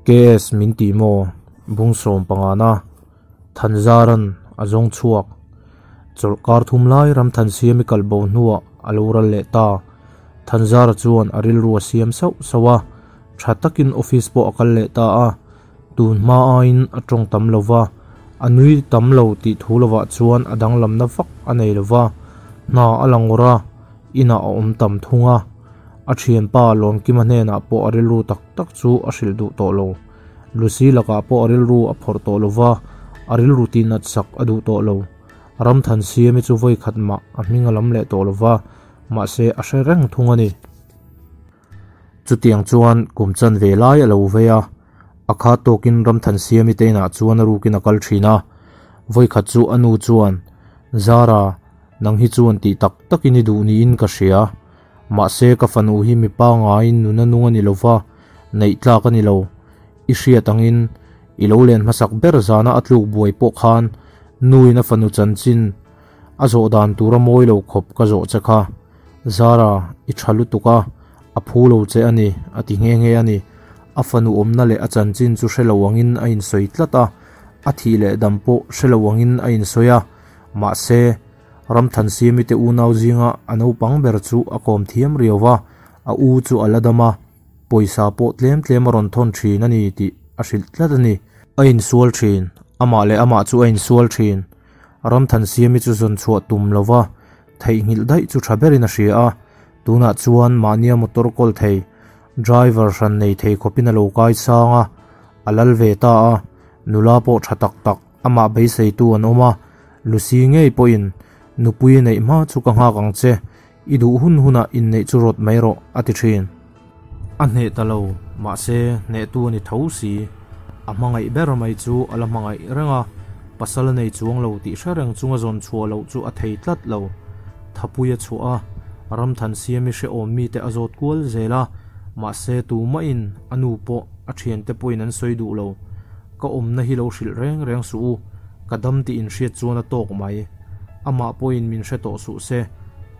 KS min ti maw? Bung sawmpangana Thanzaran a zawng chhuak. Chawlhkar thum lai ram Thansiami kal bo hnuah a lo ral leh ta. Thanzara chuan a rilru a siam sauh sauh a, tha takin office pawh a kal leh ta a. Tun hma aiin a tawng tam lo va, a nui tam lo tih thu lovah chuan a danglamna vak a nei lo va, hna a la ngawr a, inah a awm tam thung a. A thianpa Lawmkima hnenah pawh a rilru tak tak chu a hrilh duh tawh lo. Lucy lakah pawh a rilru a phawrh tawh lo va, a rilru tihnat sak a duh tawh lo. Ramthansiami chu vawi khat mah a hming a lam leh tawh lo va, mahse a hre reng thung a ni. Chutiang chuan kum chanve lai a lo vei a, a kha tawkin Ramthansiami te inah chuan a rukin a kal thin a. Vawi khat chu a nu chuan, Zara, nang hi chuan tih tak takin i duh niin ka hria. Mahse ka fanu hi mi pangaiin nuna nung a ni lo va, neih tlak a ni lo. I hriat angin, i lo len hmasak ber zana a tluk buai pawh khan nuin a fanu chanchin a zawh dan tura mawi lo khawp ka zawh che kha. Zara, i tha lutuk a, a phu lo che a ni, a ti nghe nghe a ni. A fanu awmna leh a chanchin chu hre lo angin a insawi tlat a, a thih leh dam pawh hre lo angin a insawi a. Mahse, Ramthansiami te unau zinga a naupang ber chu a kawm thiam riau va, a u chu a la dam a, pawisa pawh tlem tlem a rawn thawn thin a ni tih a hrilh tlat a ni. A insual thin, amah leh amah chu a insual thin. Ramthansiami chu zawn chhuah tum lo va, theihnghilh daih chu tha berin a hria a, tunah chuan mahnia motor kawl thei, driver hran nei thei khawpin a lo kai sang a, a lal ve ta a, nula pawh tha tak tak amah beiseitu an awm a, Lucy ngei pawhin nupui neih hma chu ka nghak ang che, i duh hun hunah inneih chu rawt mai rawh a ti thin. A hneh ta lo, mahse hnehtu a ni tho si. A hmangaih ber mai chu a la hmangaih reng a, pasal a nei chuang lo tih hre reng chunga zawn chhuah loh chu a thei tlat lo. Thapui a chhuah a, Ramthansiami hrehawm mite a zawt kual zel a, mahse tumahin a nu pawh a thiante pawhin an sawi duh lo. Ka awmna hi lo hrilh reng reng suh u, ka dam tih inhriat chuan a tawk mai. Amah pawhin min hre tawh suh se,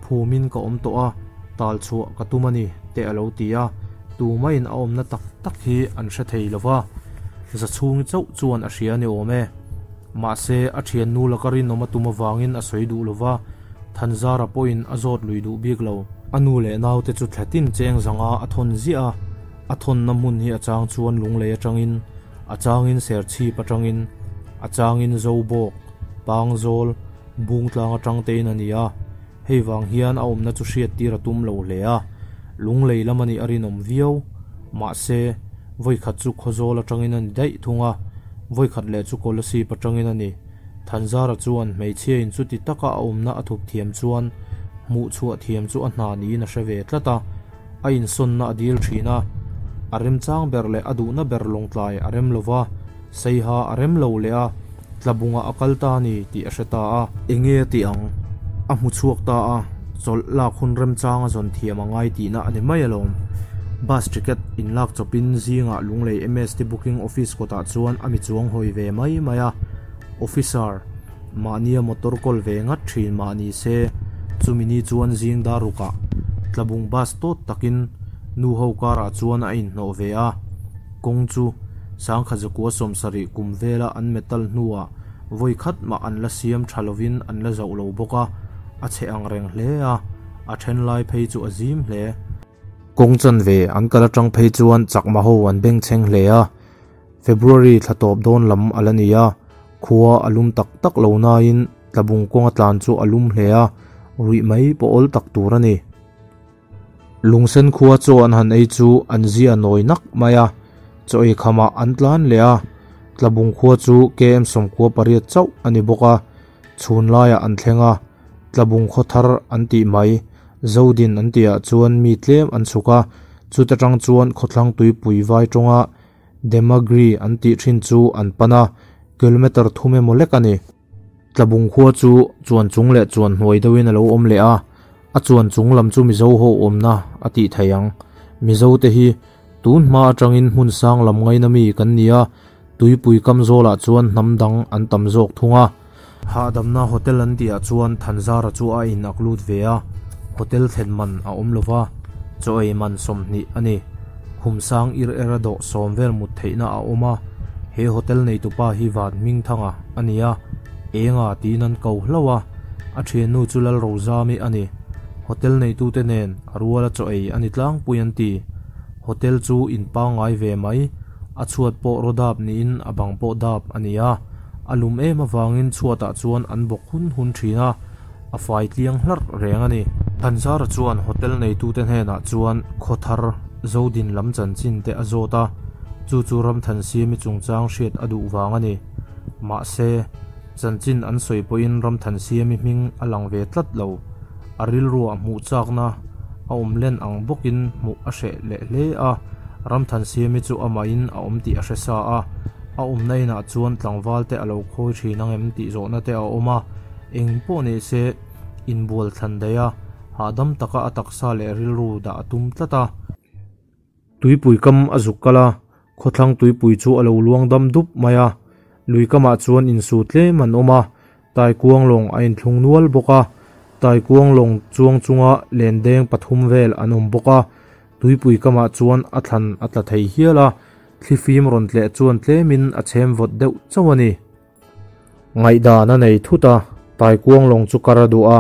phumin ka awm tawh a, tal chhuah ka tum a ni, te a lo ti a, tumahin a awmna tak tak hi an hre thei lo va, Zachhungi chauh chuan a hria a ni awm e. Mahse, a thiannu laka rinawm a tum avangin a sawi duh lo va, Thanzara pawhin a zawt lui duh bik lo. A nu leh naute chu thlatin cheng zanga a thawn ziah a, A thawnna hmun hi a chang chuan lunglei atangin, a changin serchhip atangin, a changin Zobawk, Pangzawl, Bungtlang atang tein a ni a. Hei vang hian a awmna chu hriattir a tum lo hle a, lunglei lam a nih a rinawm viau. Mahse, vawikhat chu Khawzawl atangin a ni daih thung a, vawikhat leh chu Kolasib atangin a ni. Thanzara chuan hmeichhiain chuti taka a awmna a thup thiam chuan hmuhchhuah thiam chu a hna niin a hre ve tlat a. A insawnna a dil thin a, a remchang ber leh a duhna ber lawngtlai a rem lo va, Seiha a rem lo leh a, tlabungah a kal ta a ni tih a hre ta a. Enge a tih ang? A hmu chhuak ta a, chawlh lak hun remchang a zawn thiam a ngai tihna a ni mai alawm. Bus ticket inlak chawpin zingah Lunglei MST booking office kawtah chuan a mi chuang hawi ve mai mai a, Officer, Mahnia motor kawl ve ngat thin mah ni se, chumi ni chuan zing dar rukah Tlabung bus tawt takin nu ho karah chuan a inhnawh ve a. Kawng chu Sangkha zakua sawmsarih kum vela an metal hnuah vawi khat mah an la siam tha lovin an la zauh lo bawk a, a chhe ang reng hle a, a then lai phei chu a zim hle. Kawng chanve an kal atang phei chuan chakma ho an bengchheng hle a. February thla tawp dawn lam a la ni a, khua a lum tak tak lo nain tlabung kawnga tlan chu a lum hle a, ruih mai pawh awl tak tur a ni. Lungsen khua chaw an han ei chu an zia nawi nak mai a, chaw ei khamah an tlan leh a, tlabung khua chu KM 18 chauh a ni bawk a, chhun laiah an thleng a, tlabung khaw thar an tih mai, Zodin an tihah chuan mi tlem an chhuk a, chuta tang chuan khawthlang tuipui vai tawnga Demagri an tih thin chu an pan a, kilometre thum emaw lek a ni. Tlabung khua chu chuan chung leh chuan hnuai deuhin a lo awm leh a, a chuan chung lam chu Mizo ho awmna a tih theih ang. Mizo te hi tun hma atangin hmun sang lam ngaina mi kan ni a, tuipui kam zawlah chuan hnam dang an tam zawk thung a. Hahdamna hotel an tihah chuan Thanzara chu a in ak lut ve a, hotel thlen man a awm lova, chaw ei man 20 a ni. Khum sang ir er a dawh sawm vel mut theihna a awm a, he hotel neitupa hi Vanhmingthanga a ni a, Enga tiin an ko hlauh a, a thiannu chu Lalrozami a ni. Hotel neitute nen a ruala chaw ei a ni tlangpui an ti. Hotel chu in pangngai ve mai, a chhuat pawh raw dap niin a bang pawh dap a ni a, a lum em avangin chhuatah chuan an bawk hun hun thin a, a fai tliang hlarh reng a ni. Thanzara chuan hotel neitute hnenah chuan Khawthar Zodin lam chanchin te a zawt a, chu chu Ramthansiami chungchang hriat a duh vang a ni. Mahse, chanchin an sawi pawhin Ramthansiami hming a lang ve tlat lo. A rilruah hmuh chakna a awm len ang bawkin hmuh a hreh leh hle a, Ramthansiami chu amahin a awm tih a hre sa a, a awmna inah chuan tlangval te a lo khawi thin ang em tih zawhna te a awm a. Eng pawh ni se, inbual thlan daih a, hahdam taka a taksa leh rilru dah a tum tlat a. Tuipui kam a zuk kal a, khawthlang tuipui chu a lo luang dam dup mai a. Lui kamah chuan insu tlem an awm a, taikuang lawng a inthlung nual bawk a. Taikuang lawng chuang chunga lendeng pathum vel an awm bawk a. Tuipui kamah chuan a thlan a tla thei hial a, thlifim rawn tleh chuan tlemin a chhem vawt deuh chauh a ni. Ngaihdan a nei thut a, Taikuang lawng chu kar a duh a,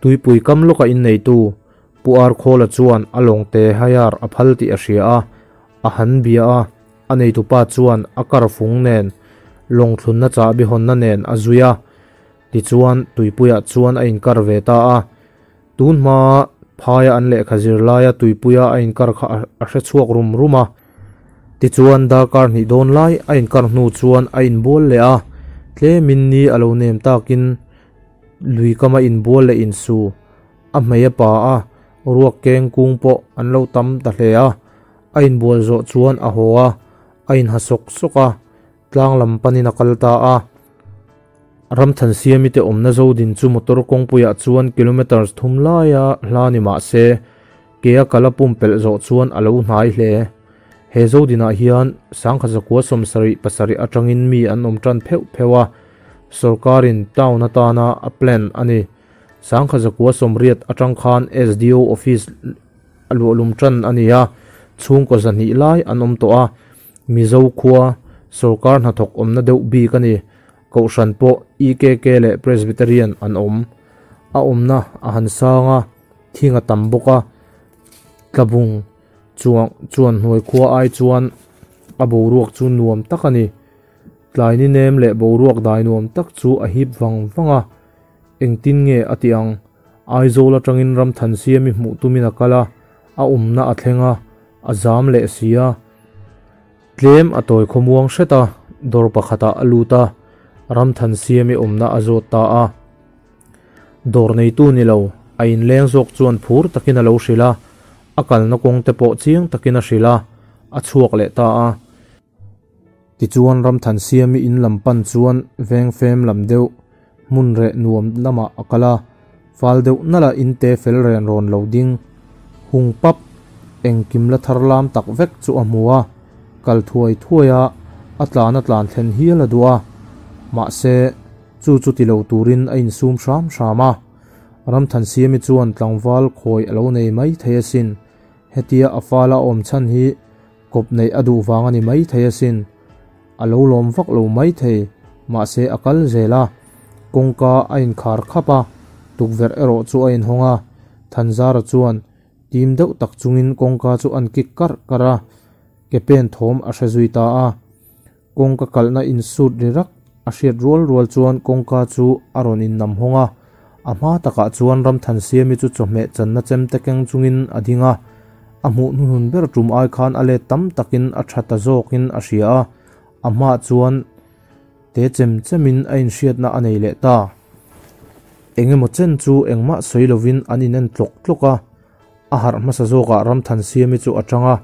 tuipui kam lawka inneitu Pu Arkhawla chuan a lawng te haiar a phal tih a hria a, a han bia a, a neitupa chuan a kar fung nen lawng thlunna chahbi hawnna nen a zui a, tichuan tuipuiah chuan a inkar ve ta a. Tun hma phaia an lehkha zir laia tuipuia a inkar kha a hre chhuak rum rum a. Tichuan darkar hnih dawn lai a inkar hnu chuan a inbual leh a, tlemin ni a lo nem takin lui kama inbual leh insu a hmei a pa a, ruak keng kung pawh an lo tam ta hle a. A inbual zawh chuan a haw a, a inha sawk sawk a, tlang lam panin a kal ta a. Ramthansiami te awmna Zodin chu motor kawngpuiah chuan kilometres thum laia hla ni mah se, ke a kal a pumpelh zawh chuan a lo hnai hle. He Zodinah hian sangkhat zakua sawmsarih pasarih atangin mi an awm tan pheuh pheuh a, sorkarin town atana a plan a ni. Sangkhat zakua sawmriat atang khan SDO office a luahlum tan a ni a, chhungkaw zahnih lai an awm tawh a. Mizo khua sorkar hnathawk awmna deuh bik a ni. Kohhran pawh EKK leh Presbyterian an awm. A awmna a han sang a, thing a tam bawk a, tlabung chuang chuan hnuai khua ai chuan a boruak chu nuam tak a ni. Tlai ni nem leh boruak dai nuam tak chu a hip vang vang a, engtin nge a tih ang? Aizawl atangin Ramthansiami hmuh tumin a kal a, a awmna a thleng a, a zam leh si a. Tlem a tawi khawmuang hret a, dawr pakhatah a lut a, Ramthansiami awmna a zawt ta a. Dawr neitu ni lo, a inleng zawk chuan phur takin a lo hrilh a, a kalna kawng te pawh chiang takin a hrilh a, a chhuak leh ta a. Tichuan Ramthansiami in lam pan chuan vengfem lam deuh hmun reh nuam lamah a kal a, fal deuh nalh a inte fel ren rawn lo ding hung pap engkim la thar lam tak vek chu a hmu a, kal thuai thuai a, a tlan a tlan thlen hial a duh a, mahse chu chu ti lo turin a insum hram hram a. Ramthansiami chuan tlangval khawi a lo nei mai thei asin, hetia a fala awm chhan hi Kawp neih a duh vang a ni maithei asin. A lo lawm vak lo maithei, mahse a kal zel a. Kawngka a inkhar khap a, tukverh erawh chu a inhawng a. Thanzara chuan tim deuh tak chungin kawngka chu an kik karh karh a, ke pen thawm a hre zui ta a. Kawngka kalhna insut ri rak a hriat rual rual chuan kawngka chu a rawn innam hawng a, a hma takah chuan Ramthansiami chu chawhmeh channa chemte keng chungin a ding a, a hmuh hnuhnun ber tum ai khan a let tam takin a tha ta zawkin a hria a, a hmaah chuan te chem chemin a inhriatna a nei leh ta. Engemaw chen chu engmah sawi lovin an inen tlawk tlawk a, a harh hmasa zawkah Ramthansiami chu a tang a,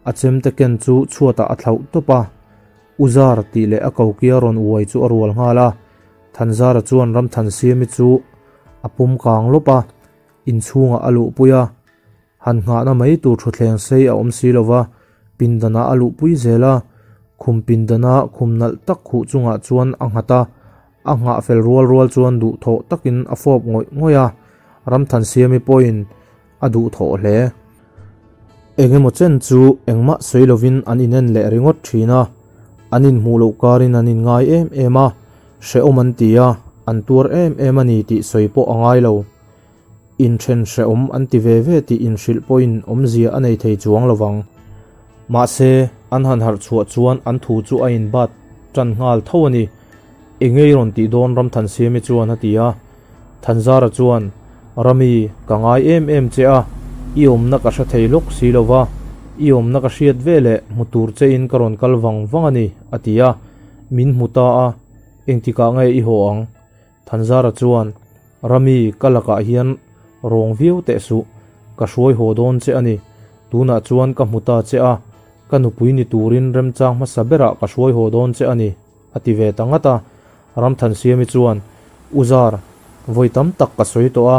A chemte ken chu chhuatah a thlauh tawp a, U Zar tih leh a kokia rawn uai chu a rual nghal a. Thanzara chuan Ramthansiami chu a pum kang lawp a, inchhungah a luhpui a. Han nghahna mai tur thutthleng sei a awm si lo va, pindanah a luhpui zel a. Khum pindana khum nalh tak khuh chungah chuan a nghat a, a nghah fel rual rual chuan duhthawh takin a fawp ngawih ngawih a. Ramthansiami pawhin a duhthawh hle. Engemaw chen chu engmah sawi lovin an inen leh ringawt thin a, an inhmuh loh karin an inngai em em a, hrehawm an ti a, an tuar em em a ni tih sawi pawh a ngai lo. Inthen hrehawm an ti ve ve tih inhrilh pawhin awmzia a nei thei chuang lovang. Mahse, an han harh chhuah chuan an thu chu a inbat tan nghal tho a ni. Engei rawn tih dawn Ramthansiami chuan a ti a. Thanzara chuan, Rami, ka ngai em em che a, i awmna ka hre thei lawk si lo va, i awmna ka hriat veleh hmu tur chein ka rawn kal vang vang a ni, a ti a. Min hmu ta a, engtikah nge i haw ang? Thanzara chuan, Rami, ka lakah hian rawng viau teh suh, ka hruai haw dawn che a ni. Tunah chuan ka hmu ta che a, ka nupui ni turin remchang hmasa berah ka hruai haw dawn che a ni, a ti ve ta ngat a. Ramthansiami chuan, U Zar, vawi tam tak ka sawi tawh a,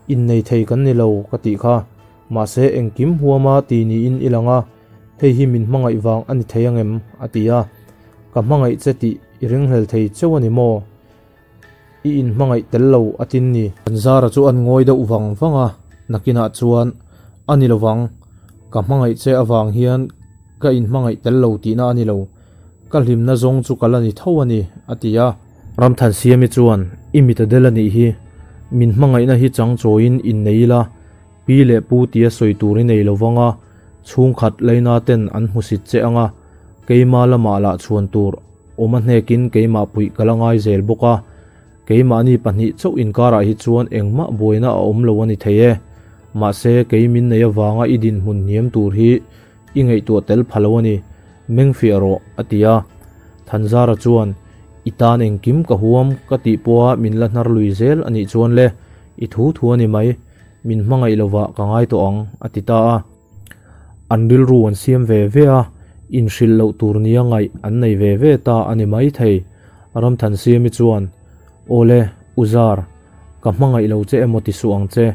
innei thei kan ni lo ka tih kha. Mahse engkim huama ti niin i lang a, hei hi min hmangaih vang a ni thei angem? a ti a. Ka hmangaih che tih i ringhlel thei cheu a ni maw? I inhmangaih tel lo a tin ni. Thanzara chu an ngawi deuh vang vang a, nakinah chuan, A ni lovang, ka hmangaih che avang hian ka inhmangaih tel lo tihna a ni lo. Ka hlimna zawng chu ka la ni tho a ni, a ti a. Ramthansiami chuan, I mit a del a nih hi, min hmangaihna hi chang chawiin innei ila, pi leh pu tia sawi tur i nei lovang a, chhungkhat laina ten an hmusit che ang a, keima lamah lah chhuan tur awm a hnekin keimah puih ka la ngai zel bawk a, keimahni pahnih chauh inkarah hi chuan engmah buaina a awm lo a ni thei e. Mahse, kei min nei avanga i dinhmun hniam tur hi i ngaihtuah tel pha lo a ni, mengfiah rawh, a ti a. Thanzara chuan, I tan engkim ka huam ka tih pawha min la hnar lui zel a nih chuan le, i thu thu a ni mai, min hmangaih lovah ka ngai tawh ang, a ti ta a. An rilru an siam ve ve a, inhrilh loh tur nia ngaih an nei ve ve ta a ni mai thei. Ramthansiami chuan, Aw le, U Zar, ka hmangaih lo che emaw ti suh ang che.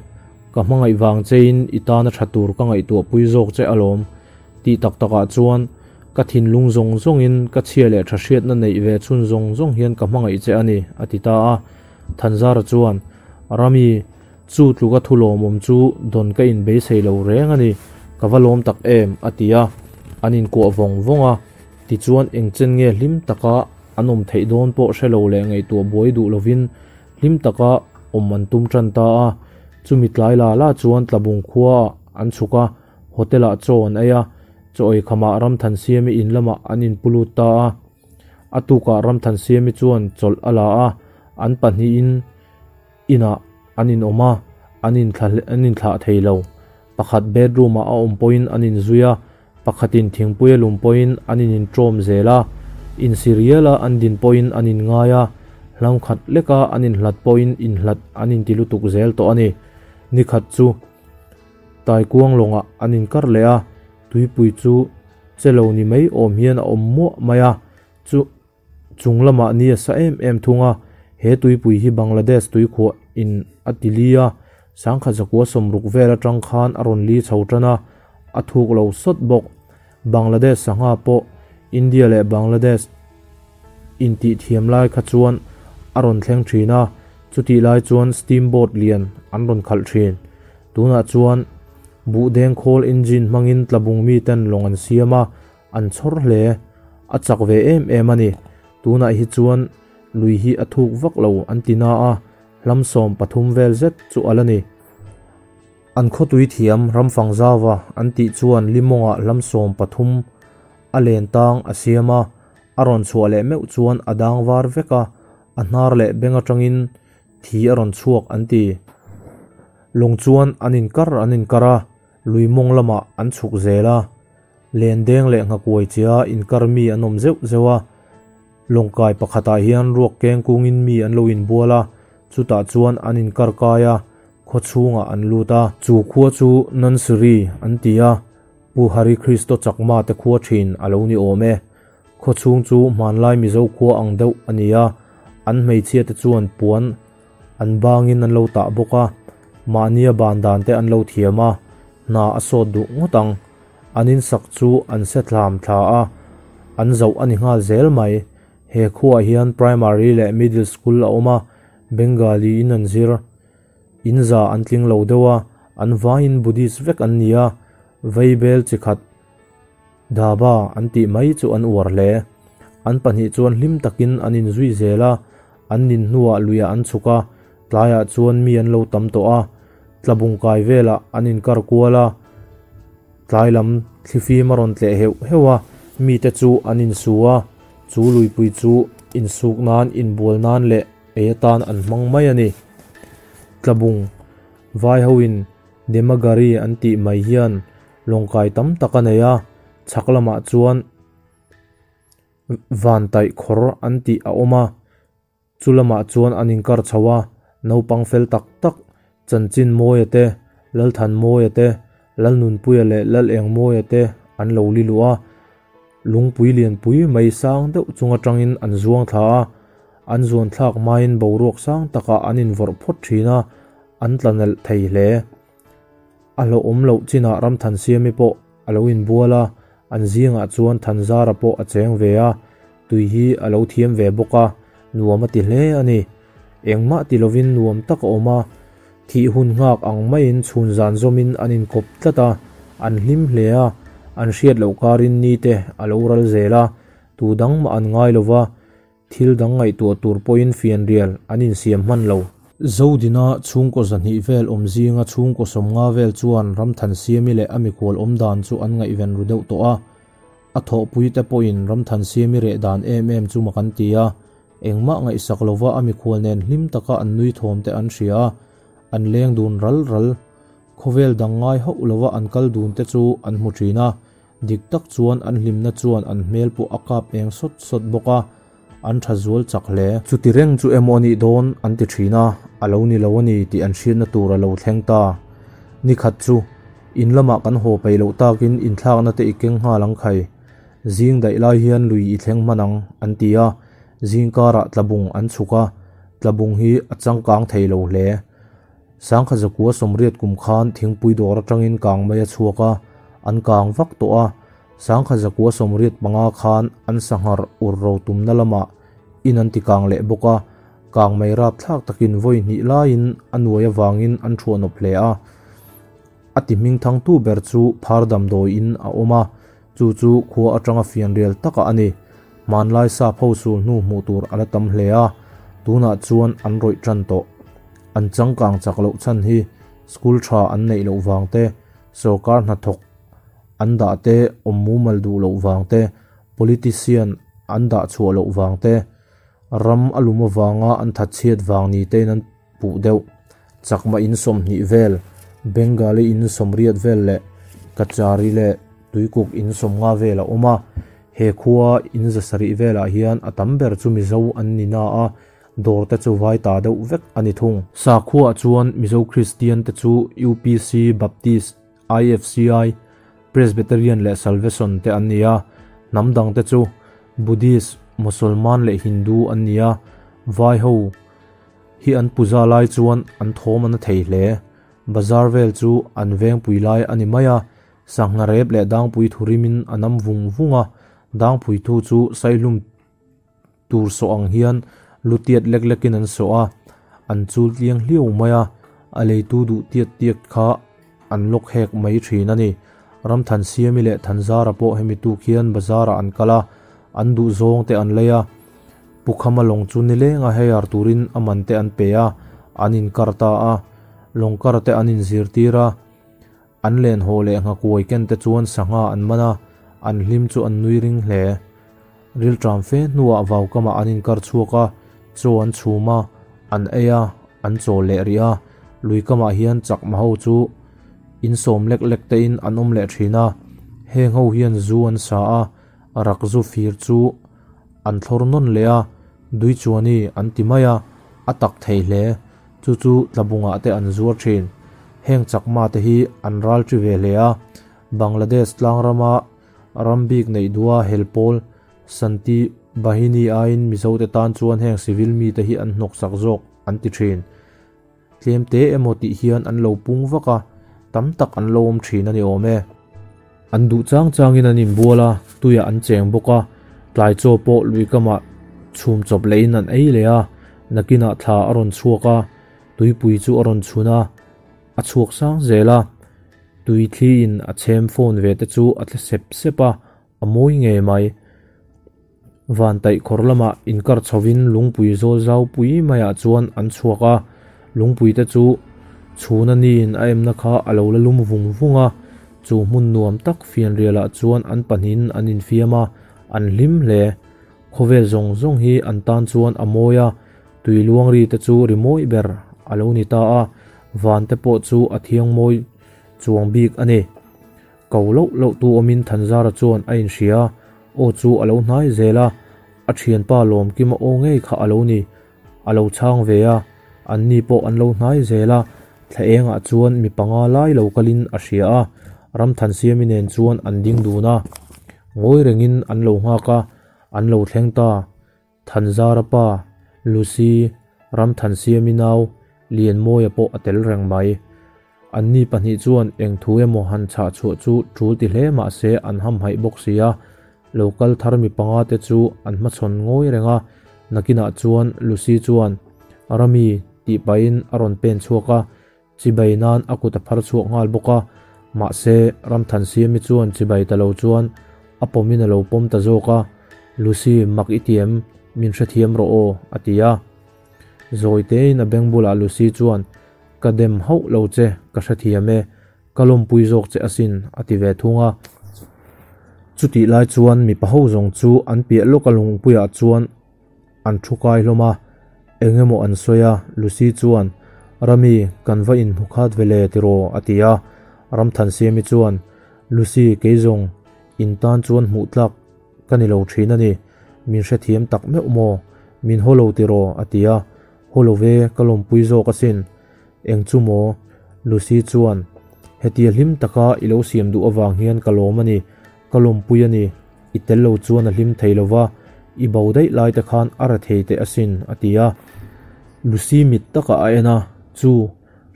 Ka hmangaih vang chein i tana tha tur ka ngaihtuahpui zawk che alawm. Tih tak takah chuan ka thinlung zawng zawngin ka chhia leh tha hriatna neih ve chhun zawng zawng hian ka hmangaih che a ni, a ti ta a. Thanzara chuan, Rami, chu tluka thu lawmawm chu dawn ka inbeisei lo reng a ni, ka va lawm tak em, a ti a. An inkuah vawng vawng a. Tichuan engchen nge hlim taka an awm theih dawn pawh hre lo leh ngaihtuah buai duh lovin hlim taka awm an tum tan ta a. Chumi tlai la la chuan Tlabung khuaah an chhuk a, hotel-ah chaw an ei a, chaw ei khamah Ramthansiami in lamah an inpu lut ta a. A tukah Ramthansiami chuan chawlh a la a, an pahnihin inah an inawm a, an inthla an inthlah thei lo. Pakhat bedroom-ah a awm pawhin an inzui a, pakhatin thingpui a lum pawhin an ininṭawm zel a, insiriala an din pawhin an inngai a, hlamkhat leka an inhlat pawhin inhlat an inti lutuk zel tawh a ni. Nikhat chu Taikuang lawngah an inkar leh a, tuipui chu che lo ni mai awm hian a awm muah mai a, chu Chung lamah ni a sa em em thung a, he tuipui hi Bangladesh tuikhuah in a ti li a, sangkhat zakua sawmruk vel atang khan a rawn li chho tan a, a thuk lo sawt bawk. Bangladesh sangha pawh India leh Bangladesh intih thiam lai kha chuan a rawn thleng thin a, chutih lai chuan steam boat lian an rawn khalh thin. Tunah chuan buhdeng khawl engine hmangin tlabung miten lawng an siam a, An chhawr hle. A chak ve em em a ni. Tunah hi chuan lui hi a thuk vak lo an ti na a, hlam 13 vel zet chu a la ni. An khawtui thiam ramfang zauva an tih chuan limawngah hlam 13 a len tang a siam a, a rawn chhuah leh meuh chuan a dang var vek a, a hnar leh beng atangin thi a rawn chhuak an ti. Lawng chuan an inkar an inkar a, lui mawng lamah an chhuk zel a. Lendeng leh nghakuai chia inkar mi an awm zeuh zeuh a, lawngkai pakhatah hian ruak keng kungin mi an lo inbual a, chutah chuan an inkar kai a, khaw chhungah an lut a. Chu khua chu Nansiri an ti a, Pu Hari Kristo Chakma te khua thin a lo ni awm e. Khaw chhung chu hmanlai Mizo khua ang deuh a ni a, an hmeichhia te chuan puan an bangin an lo tah bawk a, mahnia ban dan te an lo thiam a, hna a sawt duh ngawt ang. An insak chu an se thlam thla a, an zoh a ni nghal zel mai. He khuaah hian primary leh middle school a awm a, Bengali in an zir. In za an tling lo deuh a, an vaiin Buddhist vek an ni a. Vaibel chi khat dhaba an tih mai chu an uar hle. An pahnih chuan hlim takin an inzui zel a, an nin hnuah luiah an chhuk a, tlaiah chuan mi an lo tam tawh a, tlabung kai velah an inkar kual a, tlai lam thlifim a rawn tleh heuh heuh a, mite chu an insu a, chu luipui chu insuk nan, inbual nan leh ei atan an hmang mai a ni. Tlabung vai hoin Demagari an tih mai hian lawngkai tam tak a nei a, chhak lamah chuan Vantaih khawr an tih a awm a, chu lamah chuan an inkar chho a, naupang fel tak tak Chanchin Mawia te, Lalthan Mawia te, Lalnunpuia leh Laleng Mawia te an lo li luh a, lungpui lianpui mai sang deuh chung atangin an zuang thla a, an zuan thlak hmain boruak sang takah an invawrh phawt thin a, an tla nalh thei hle. A hlauhawm loh chinah Ramthansiami pawh a lo inbual a, an zingah chuan Thanzara pawh a cheng ve a, tui hi a lo thiam ve bawk a, nuam a ti hle a ni. Engmah ti lovin nuam tak a awm a, thih hun nghak ang maiin chhun zan zawmin an inkawp tlat a, an hlim hle a, an hriat loh karin nite a lo ral zel a, tu dang mah an ngai lo va, Thil dang ngaihtuah tur pawhin fianrial an insiam hman lo. Zodina chhungkaw zahnih vel awm zinga chhungkaw sawmnga vel chuan Ramthansiami leh a mikhual awm dan chu an ngaihven ru deuh tawh a. A thawhpuite pawhin Ramthansiami reh dan em em chu mak an ti a. Engmah ngaihsak lova a mikhual nen hlim taka an nui thawm te an hria a, an leng dun ral ral. Khawvel dang ngai hauh lova an kal dun te chu an hmu thin a. Dik tak chuan an hlimna chuan an hmel pawh a kap eng sawt sawt bawk a, an tha zual chak hle. Chuti reng chu emaw a nih dawn an ti thin a, a lo ni lo a ni tih an hriatna tur a lo thleng ta. Ni khat chu, in lamah kan haw peih loh takin inthlakna te i keng nghal ang khai. Zing daih lai hian lui i thleng hman ang, an ti a, zing karah tlabung an chhuk a, tlabung hi a changkang thei lo hle. Sangkha zakua sawmriat kum khan thingpui dawr atangin kang mai a chhuak a, an kang vak tawh a. Sangkha zakua 85 khan an sanghar ur ro tumna lamah in an ti kang leh bawk a, kang mai rapthlak takin vawi hnih laiin a nuai avangin an thuahnawp hle a. A ti hmingthangtu ber chu phar damdawiin a awm a, chu chu khua atanga fianrial taka a ni. Hmanlai sap ho sul hnu hmuh tur a la tam hle a, tunah chuan an rawih tan tawh. An changkang chak loh chhan hi school tha an neih loh vang te, sorkar hnathawk an dah te awm mumal duh loh vang te, politician an dah chhuah loh vang te, ram a lum avanga an thatchhiat vang ni tein an puh deuh. Chakma in 20 vel, Bengali in 80 vel leh Kachari leh Tuikuk in 50 vel a awm a. He khua in 700 velah hian a tam ber chu Mizo an ni na a, dawr te chu vai ta deuh vek a ni thung. Sakhuaah chuan Mizo Kristian te chu UPC, Baptist, IFCI, Presbyterian leh Salvation te an ni a, hnam dang te chu Buddhist, Mosolman leh Hindu an ni a, vai ho hi an puja lai chuan an thawm a na thei hle. Bazar vel chu an vengpui lai a ni mai a, sangha rep leh dangpui thu rimin a nam vung vung a, dangpui thu chu saihlum tur sawh ang hian lu tiat lek lekin an sawh a, an chul tliang hliau mai a, a leitu duh tiat tiat kha an lawk hek mai thin a ni. Ramthansiami leh Thanzara pawh hemi tuk hian bazarah an kal a, an duh zawng te an lei a, Pukhama lawng chu nilenga heiar turin a man te an pe a, an inkar ta a, lawng kar te an inzirtir a, an len haw leh nghakuai ken te chuan sangha an man a, an hlim chu an nui ring hle. Rilṭam fe hnuah vaukamah an inkar chhuak a, chaw an chhum a, an ei a, an chawl leh rih a, luikamah hian chakma ho chu insawm lek lek tein an awm leh ṭhin a, heng ho hian zu an sa a, rak zu fir chu an thlawr nawn leh a, Duichuani an ti mai a, a tak thei hle. Chu chu tlabungah te an zuar thin. Heng chakma te hi an ral ṭi ve hle a, Bangladesh tlangrama ram bik neih duha hel pawl Santi Bahini aiin Mizote tan chuan heng civil mite hi an hnawksak zawk an ti thin. Tlem te emaw tih hian an lo pung vak a, tam tak an lo awm thin a ni awm e. An duh chang changin an inbual a, tuiah an cheng bawk a, tlai chaw pawh lui kamah chhum chawp lehin an ei leh a, nakinah thla a rawn chhuak a, tuipui chu a rawn chhun a, a chhuak sang zel a. Tui thliin a chhem fawn ve te chu a tle sep sep a, a mawi ngei mai. Van taih khawr lamah inkar chhovin lungpui zawl zau pui maiah chuan an chhuak a, lungpui te chu chhuna niin a emna kha a lo la lum vung vung a, chu hmun nuam tak fianrialah chuan an pahnihin an infiam a, an hlim hle. Khawvel zawng zawng hi an tan chuan a mawi a, tui luang ri te chu ri mawi ber a lo ni ta a, van te pawh chu a thiang mawi chuang bik a ni. Ko loh loh tu awmin Thanzara chuan a inhria a, aw chu a lo hnai zel a, a thianpa Lawmkima aw ngei kha a lo ni. A lo chhang ve a, anni pawh an lo hnai zel a, thla engah chuan mi panga lai lo kalin a hria a, Ramthansiami nen chuan an ding dun a, ngawi rengin an lo nghak a, an lo thleng ta. Thanzara pa, Lucy, Ramthansiami nau, Lianmawia pawh a tel reng mai. Anni pahnih chuan eng thu emaw han chhah chhuah chu tul ti hle mah se an hamhaih bawk si a, lo kal thar mi panga te chu an hmachhawn ngawi reng a, nakinah chuan Lucy chuan Rami tih pahin a rawn pen chhuak a, chibai nan a kut a phar chhuak nghal bawk a, mahse Ramthansiami chuan chibai ta lo chuan a pawmin a lo pawm ta zawk a, Lucy mak i ti em? Min hrethiam rawh aw a ti a. Zawi tein a beng bulah Lucy chuan Ka dem hauh lo che, ka hrethiam e, ka lawmpui zawk che asin, a ti ve thung a. Chutih lai chuan mipa ho zawng chu an piah lawka lungpuiah chuan an thu kai hlawm a, eng emaw an sawi a, Lucy chuan, Rami, kan va inhmu khat ve le tiraw? a ti a. Ramthansiami chuan, Lucy, kei zawng in tan chuan hmuh tlak ka ni lo thin a ni, min hrethiam tak meuh maw? Min haw lo tiraw? a ti a. Haw lo ve, ka lawmpui zawk asin. Eng chu maw? Lucy chuan, Hetia hlim taka i lo siam duh avang hian ka lawm a ni, ka lawmpui a ni. I tel lo chuan a hlim thei lo va, i bo daih lai te khan a ra thei teh asin, a ti a. Lucy mit takah a en a, Chu,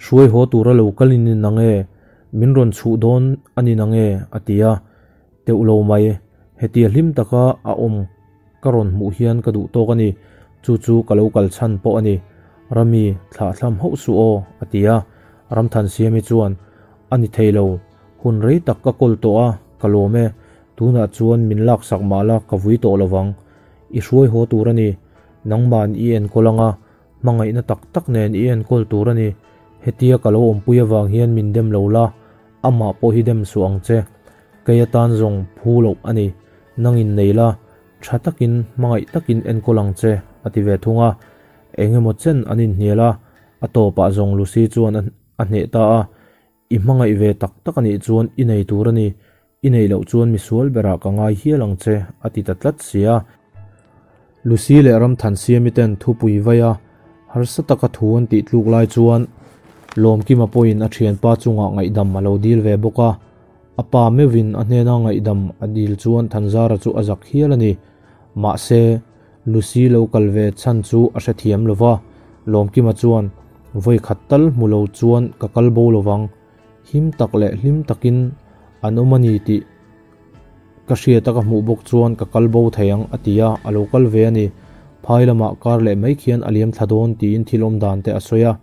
hruai haw tura lo kal in ni nang e, min rawn chhuh dawn a ni nang e, a ti a. Teuh lo mai, hetia hlim taka a awm Ka rawn hmuh hian ka duh tawk a ni, chu chu ka lo kal chhan pawh a ni. Rami, thlah thlam hauh suh aw, a ti a. Ramthansiami chuan, A ni thei lo, hun rei tak ka kawl tawh a, ka lawm e, tunah chuan min laksak mah la ka vui tawh lo vang. I hruai haw tur a ni, nangman i enkawl ang a, hmangaihna tak tak nen i enkawl tur a ni. Hetia ka lo awmpui avang hian min dem lo la, amah pawh hi dem suh ang che. Kei atan zawng phu loh a ni. Nang in nei la, tha takin, hmangaih takin enkawl ang che, a ti ve thung a. Eng emaw chen an inhnial a, a tawpah zawng Lucy chuan a hneh ta a. I hmangaih ve tak tak a nih chuan i nei tur a ni, i neih loh chuan misual berah ka ngai hial ang che, a ti ta tlat si a. Lucy leh Ramthansiami ten thupui vai a, harsa taka thu an tih tluk lai chuan Lawmkima pawhin a thianpa chungah ngaihdam a lo dil ve bawk a. A pa meuhin a hnena ngaihdam a dil chuan Thanzara chu a zak hial a ni. Mahse, Lucy lo kal ve chhan chu a hrethiam lo va, Lawmkima chuan, Vawi khat tal hmu lo chuan ka kal bo lo vang. Him tak leh hlim takin an awm a ni tih ka hriat a ka hmuh bawk chuan ka kal bo thei ang a ti a, a lo kal ve a ni. Phai lamah kar leh mai khian a liam thla dawn tiin thil awm dan te a sawi a.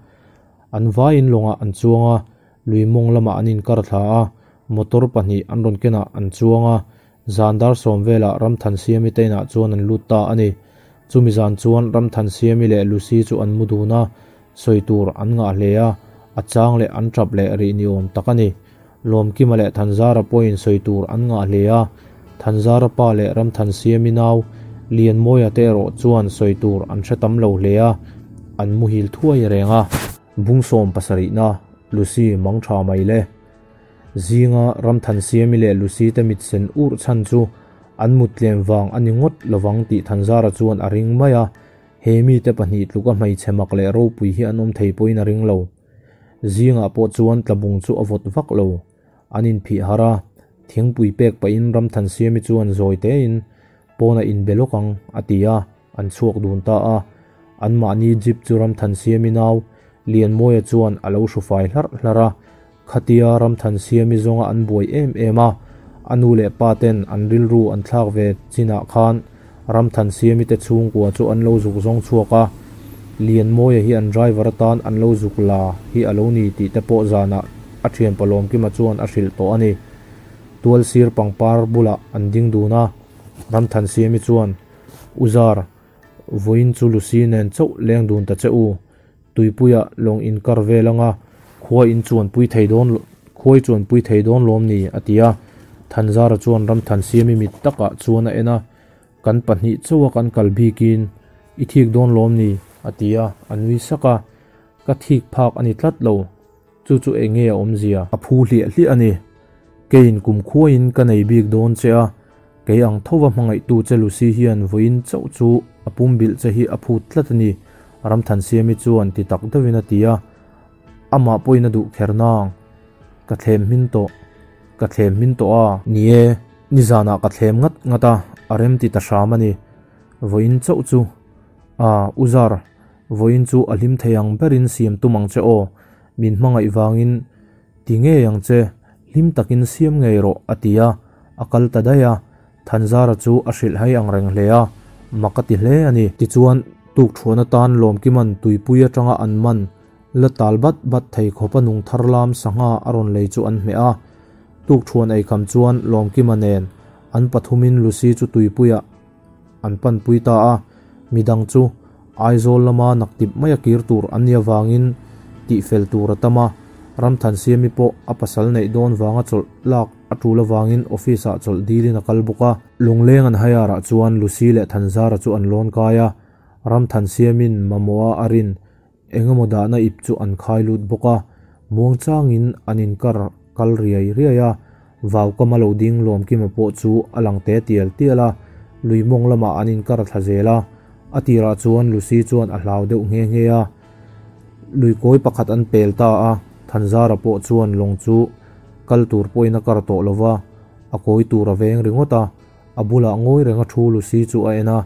An vaiin lawngah an chuang a, lui mawng lamah an inkar thla a, motor pahnih an rawn kenah an chuang a, zan dar sawm velah Ramthansiami te inah chuan an lut ta a ni. Chumi zan chuan Ramthansiami leh Lucy chu an mu dun a, sawi tur an ngah hle a, a chang leh an tap leh rih ni awm tak a ni. Lawmkima leh Thanzara pawhin sawi tur an ngah hle a, Thanzara pa leh Ramthansiami nau Lianmawia te erawh chuan sawi tur an hre tam lo hle a, an muhil thuai reng a. Bungsawm pasarihna, Lucy mang tha mai le. Zinga Ramthansiami leh Lucy te mit sen urh chhan chu an mut tlem vang a ni ngawt lovang tih Thanzara chuan a ring mai a, he mite pahnih tluka hmeichhe mak leh ropui hi an awm thei pawhin a ring lo. Zingah pawh chuan tlabung chu a vawt vak lo. An inphih harh a, thingpui pek pahin Ramthansiami chuan zawi tein, Pawnah inbe lawk ang, a ti a, an chhuak dun ta a. Anmahni jeep chu Ramthansiami nau Lianmawia chuan a lo hru fai hlarh hlarh a. Khatia Ramthansiami zawnga an buai em em a, a nu leh pa ten an rilru an thlak ve chinah khan Ramthansiami te chhungkua chu an lo zuk zawng chhuak a, Lianmawia hi an driver atan an lo zuk la hi a lo ni tih te pawh zanah. a thianpa Lawmkima chuan a hrilh tawh a ni. Tual sir pangpar bulah an ding dun a, Ramthansiami chuan, U Zar, vawiin chu Lucy nen chauh leng dun ta che u. Tuipuiah lawng inkar vel anga khua in chuanpui thei dawn khuai chuanpui thei dawn lawm ni? a ti a. Thanzara chuan Ramthansiami mit takah chuan a en a, Kan pahnih chauha kan kal bikin i thik dawn lawm ni? a ti a, a nui sak a. Ka thik phak a ni tlat lo. Chu chu eng nge a awmzia? A phu hliah hliah a ni. Keiin kum khuaiin ka nei bik dawn che a, kei ang thova hmangaihtu che Lucy hian vawiin chauh chu a pumbilh che hi a phut tlat a ni, Ramthansiami chuan ti tak deuhin a ti a. Amah pawhin a duh kher nang. Ka thlem hmin tawh. Ka thlem hmin tawh a. Ni e, nizanah ka thlem ngat ngat a, a rem ti ta hram a ni. Vawiin chauh chu. A, U Zar, vawiin chu a hlim thei ang berin siam tum ang che aw. Min hmangaih vangin ti ngei ang che, hlim takin siam ngei rawh, a ti a. A kal ta daih a. Thanzara chu a hrilh hai ang reng hle a, mak a ti hle a ni. Tichuan, tukthuan atan Lawmkiman tuipui atanga an man la tal bat bat thei khawpa nung thar lam sangha a rawn lei chu an hmeh a. Tukthuan eikham chuan Lawmkima nen an pathumin Lucy chu tuipuiah an panpui ta a, midang chu Aizawl lama naktip maia kir tur an nih avangin tihfel tur a tam a, Ramthansiami pawh a pasal neih dawn vanga chawlh lak a tul avangin office ah chawlh dilin a kal bawk a. Lungleng an haiarah chuan Lucy leh Thanzara chu an lawn kai a, Ramthansiamin mamawha a rin engemaw dahna ip chu an khai lut bawk a, muangchangin an inkar kal riai riai a, Vaukama lo ding Lawmkima pawh chu a lang te tial tial a, lui mawng lamah an inkar thla zel a, a tirah chuan Lucy chuan a hlau deuh nghe nghe a. Lui kawi pakhat an pel ta a, Thanzara pawh chuan lawng chu kal tur pawhin a kar tawh lo va, a kawi tur a veng ringawt a, a bulah ngawi renga thu Lucy chu a en a,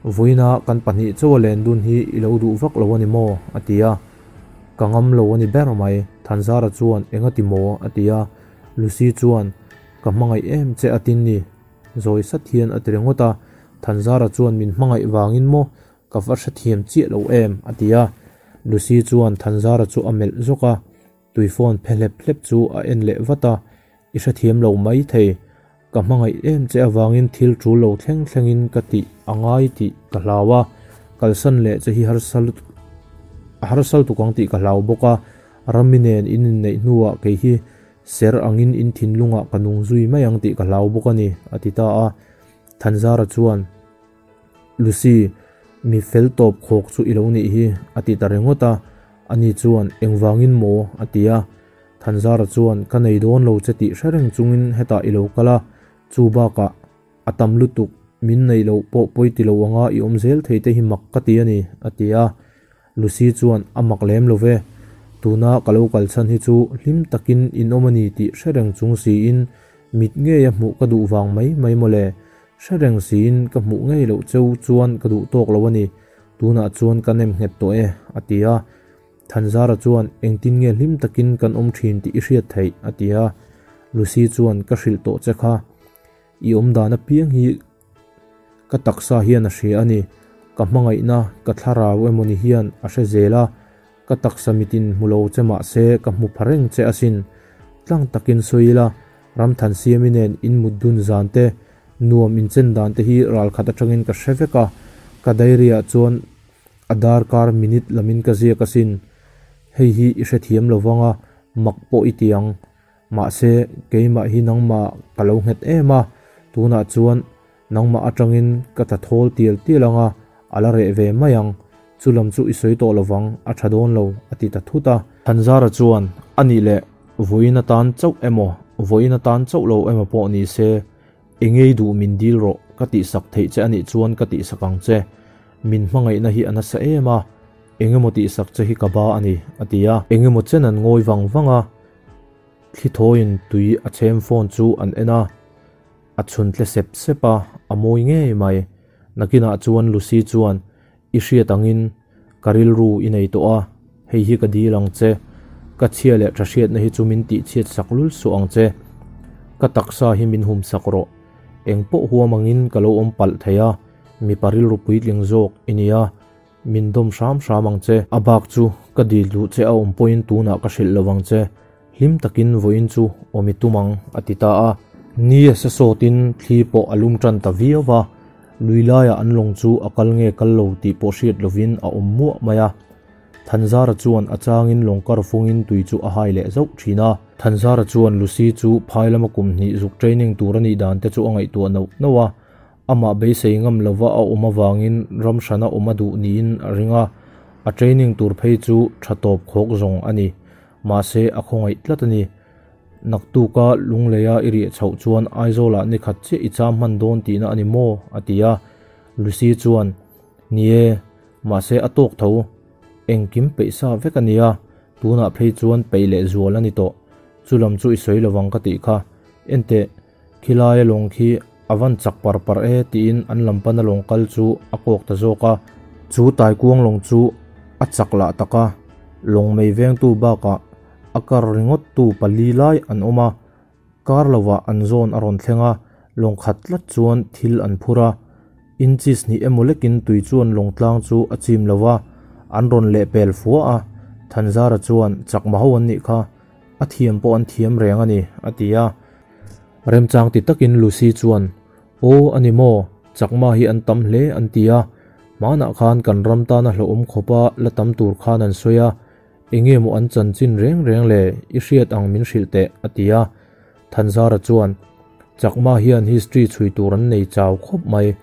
Vawiina kan pahnih chauha len dun hi i lo duh vak lo a ni maw? a ti a, Ka ngam lo a ni ber mai, Thanzara chuan eng a ti maw? a ti a, Lucy chuan Ka hmangaih em che a tin ni, zawi sat hian a ti ringawt a, Thanzara chuan min hmangaih vangin maw Ka va hrethiam chiah lo em? a ti a. Lucy chuan Thanzara chu a melh zawk a, tui phone phe hlep hlep chu a en leh vat a, I hrethiam lo mai thei. Ka hmangaih em che avangin thil tul lo thleng thlengin ka tih a ngai tih ka hlau a, kalsan leh che hi harsal a harsal tuk ang tih ka hlau bawk a, Rami nen in inneih hnuah kei hi ser angin in thinlungah ka nung zui mai ang tih ka hlau bawk a ni, a ti ta a. Thanzara chuan. Lucy, mi fel tawp khawk chu i lo nih hi, a ti ta ringawt a. Ani chuan, Engvangin maw? a ti a. Thanzara chuan, Ka nei dawn lo che tih hre reng chungin hetah i lo kal a, chu bakah a tam lutuk, min neih loh pawh pawi ti lo anga i awm zel thei te hi mak ka ti a ni, a ti a. Lucy chuan, A mak lem lo ve, tuna ka lo kal chhan hi chu hlim takin in awm a ni tih hre reng chung siin mit ngeia hmuh ka duh vang mai mai maw le. Hre reng siin ka hmuh ngei loh cheu chuan ka duh tawk lo a ni, tunah chuan ka nem nghet tawh e, a ti a. Thanzara chuan, Engtin nge hlim takin kan awm thin tih i hriat theih? a ti a. Lucy chuan, Ka hrilh tawh che kha, i awm dan apiang hi ka taksa hian a hria a ni. Ka hmangaihna, ka thlarau emawni hian a hre zel a, ka taksa mitin hmu lo che mah se ka hmu pha reng che asin. Tlang takin sawi ila, Ramthansiami nen in mut dun zan te, nuam in chen dan te hi ral khat atangin ka hre vek a, ka diary ah chuan a darkar minute lamin ka ziak asin. Hei hi i hrethiam lo vang a, mak pawh i ti ang. Mahse, keimah hi nangmah ka lo nghet em a, tunah chuan nangmah atangin ka tla thawl tial tial ang a, a la reh ve mai ang. Chu lam chu i sawi tawh lo vang, a tha dawn lo, a ti ta thut a. Thanzara chuan, A nih leh, vawiin atan chauh emaw, vawiin atan chauh lo emaw pawh ni se, engei duh min dil rawh, ka tihsak theih che a nih chuan ka tihsak ang che. Min hmangaihna hi a nasa em a, engemaw tihsak che hi ka ba a ni, a ti a. Engemaw chen an ngawi vang vang a, thli thawiin tui a chhem phone chu an en a. A chhun tle sep sep a, a mawi ngei mai. Nakinah chuan Lucy chuan, I hriat angin ka rilru i nei tawh a, hei hi ka dil ang che. Ka chhia leh tha hriatna hi chu min tihchhiat sak lul suh ang che. Ka taksa hi min hum sak rawh. Eng pawh huam angin ka lo awm palh thei a, mipa rilru puitling zawk i nia. Min dawm hram hram ang che. A bak chu ka dil duh che a awm pawhin tunah ka hrilh lo ang che. Hlim takin vawiin chu awm i tum ang, a ti ta a. Ni a sa sawtin thli pawh a lum tan ta viau va, lui laiah an lawng chu a kal nge kal lo tih pawh hriat lovin a awm muah mai a. Thanzara chuan a changin lawng kar fungin tui chu a hai leh zauh thin a. Thanzara chuan Lucy chu phai lama kum hnih zuk training tur a nih dan te chu a ngaihtuah nauh nauh a. Amah beisei ngam lova a awm avangin ram hrana awm a duh niin a ring a, a training tur phei chu tha tawp khawk zawng a ni. Mahse a khawngaih tlat a ni. Naktuka Lungleia i riah chhoh chuan Aizawlah ni khat chiah i cham hman dawn tihna a ni maw? a ti a. Lucy chuan, Ni e, mahse a tawk tho. Engkim peih sa vek a nia, tunah phei chuan peih leh zual a ni tawh. Chulam chu i sawi lovang ka tih kha. Enteh, Khilaia lawng khi a van chak par par e tiin an lam pana lawng kal chu a kawk ta zawk a. Chu taikuang lawng chu a chak lah tak a, lawng mei vengtu bakah a kar ringawt tu pali lai an awm a, kar lovah an zawn a rawn thleng a, lawng khat tlat chuan thil an phur a. Inches hnih emaw lekin tui chuan lawng tlang chu a chim lo va, an rawn lehpel fua a, Thanzara chuan chakma ho an nih kha, a thiam pawh an thiam reng a ni, a ti a. Remchang ti takin Lucy chuan, Aw, a ni maw? Chakma hi an tam hle an ti a, hmanah khan kan ram tana hlauhawm khawpa la tam tur khan an sawi a, enge maw an chanchin reng reng le, i hriat ang min hrilh teh, a ti a. Thanzara chuan, Chakma hian history chhui tur an nei chau khawp mai,